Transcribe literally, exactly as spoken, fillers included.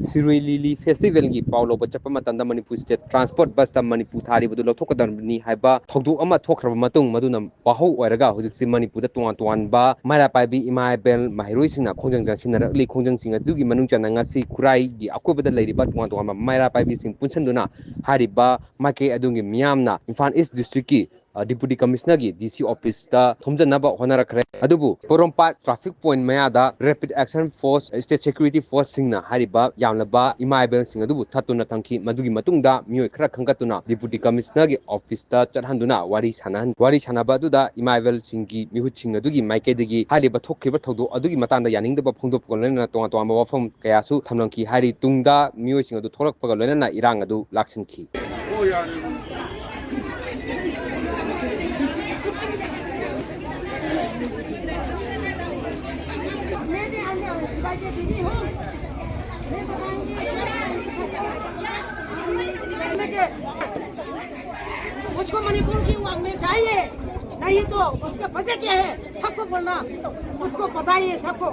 ꯁꯤꯔꯣꯏ ꯂꯤꯂꯤ ꯐꯦꯁꯇꯤꯚꯦꯜꯒꯤ ꯄꯥꯎ ꯂꯧꯕ ꯆꯠꯄ ꯃꯇꯝꯗ ꯃꯅꯤꯄꯨꯔ ꯁ꯭ꯇꯦꯠ ꯇ꯭ꯔꯥꯟꯁꯄꯣꯔꯠ ꯕꯁꯇ ꯃꯅꯤꯄꯨꯔ ꯊꯥꯔꯤꯕꯗꯨ ꯂꯧꯊꯣꯛꯀꯗꯕꯅꯤ ꯍꯥꯏꯕ ꯊꯧꯗꯣꯛ ꯑꯃ ꯊꯣꯛꯈ꯭ꯔꯕ ꯃꯇꯨꯡ, ꯃꯗꯨꯅ ꯋꯥꯍꯧ ꯑꯣꯏꯔꯒ ꯍꯧꯖꯤꯛꯁꯤ ꯃꯅꯤꯄꯨꯔꯗ ꯇꯣꯉꯥꯟ ꯇꯣꯉꯥꯟꯕ ꯃꯩꯔꯥ ꯄꯥꯏꯕꯤ ꯏꯃꯥ ꯏꯕꯦꯜ ꯃꯍꯩꯔꯣꯏꯁꯤꯡꯅ ꯈꯣꯡꯖꯪ ꯆꯪꯁꯤꯟꯅꯔꯛꯂꯤ꯫ ꯈꯣꯡꯖꯪꯁꯤꯡ ꯑꯗꯨꯒꯤ ꯃꯅꯨꯡ ꯆꯟꯅ ꯉꯁꯤ ꯈꯨꯔꯥꯏꯒꯤ ꯑꯀꯣꯏꯕꯗ ꯂꯩꯔꯤꯕ ꯇꯣꯉꯥꯟ ꯇꯣꯉꯥꯟꯕ ꯃꯩꯔꯥ ꯄꯥꯏꯕꯤꯁꯤꯡ ꯄꯨꯟꯁꯤꯟꯗꯨꯅ ꯍꯥꯏꯔꯤꯕ ꯃꯥꯏꯀꯩ ꯑꯗꯨꯒꯤ ꯃꯤꯌꯥꯝꯅ ꯏꯝꯐꯥꯜ ꯏꯁ ꯗꯤꯁꯇ꯭ꯔꯤꯛꯀꯤ ꯑ, ꯗꯤꯄꯨꯇꯤ ꯀꯃꯤꯁꯅꯔꯒꯤ ꯗꯤ ꯁꯤ ꯑꯣꯐꯤꯁꯇ ꯊꯣꯝꯖꯤꯟꯅꯕ ꯍꯣꯠꯅꯔꯛꯈ꯭ꯔꯦ꯫ ꯑꯗꯨꯕꯨ ꯄꯣꯔꯣꯝꯄꯥꯠ ꯇ꯭ꯔꯥꯐꯤꯛ ꯄꯣꯏꯟꯠ ꯃꯌꯥꯗ ꯔꯦꯄꯤꯗ ꯑꯦꯛꯁꯟ ꯐꯣꯔꯁ, ꯁ꯭ꯇꯦꯠ ꯁꯦꯀ꯭ꯌꯨꯔꯤꯇꯤ ꯐꯣꯔꯁꯁꯤꯡꯅ ꯍꯥꯏꯔꯤꯕ ꯌꯥꯝꯂꯕ ꯏꯃꯥ ꯏꯕꯦꯜꯁꯤꯡ ꯑꯗꯨꯕꯨ ꯊꯠꯇꯨꯅ ꯊꯝꯈꯤ꯫ ꯃꯗꯨꯒꯤ ꯃꯇꯨꯡꯗ ꯃꯤꯑꯣꯏ ꯈꯔ ꯈꯟꯒꯠꯇꯨꯅ ꯗꯤꯄꯨꯇꯤ ꯀꯃꯤꯁꯅꯔꯒꯤ ꯑꯣꯐꯤꯁꯇ ꯆꯠꯍꯟꯗꯨꯅ ꯋꯥꯔꯤ ꯁꯥꯟꯅꯍꯟ-, ꯋꯥꯔꯤ ꯁꯥꯟꯅꯕ ꯑꯗꯨꯗ ꯏꯃꯥ ꯏꯕꯦꯜꯁꯤꯡꯒꯤ ꯃꯤꯍꯨꯠꯁꯤꯡ ꯑꯗꯨꯒꯤ ꯃꯥꯏꯀꯩꯗꯒꯤ ꯍꯥꯏꯔꯤꯕ ꯊꯣꯛꯈꯤꯕ ꯊꯧꯗꯣꯛ ꯑꯗꯨꯒꯤ ꯃꯇꯥꯡꯗ ꯌꯥꯅꯤꯡꯗꯕ ꯐꯣꯡꯗꯣꯛꯄꯒ ꯂꯣꯏꯅꯅ ꯇꯣꯉꯥꯟ ꯇꯣꯉꯥꯟꯕ ꯋꯥꯐꯝ ꯀꯌꯥꯁꯨ ꯊꯝꯂꯝꯈꯤ꯫ ꯍꯥꯏꯔꯤ ꯇꯨꯡꯗ ꯃꯤꯑꯣꯏꯁꯤꯡ ꯑꯗꯨ ꯊꯣꯛꯂꯛꯄꯒ ꯂꯣꯏꯅꯅ ꯏꯔꯥꯡ ꯑꯗꯨ ꯂꯥꯛꯁꯤꯟꯈꯤ꯫ उसको मणिपुर की वो में चाहिए, नहीं तो उसके वजह क्या है, सबको बोलना, उसको बताइए सबको।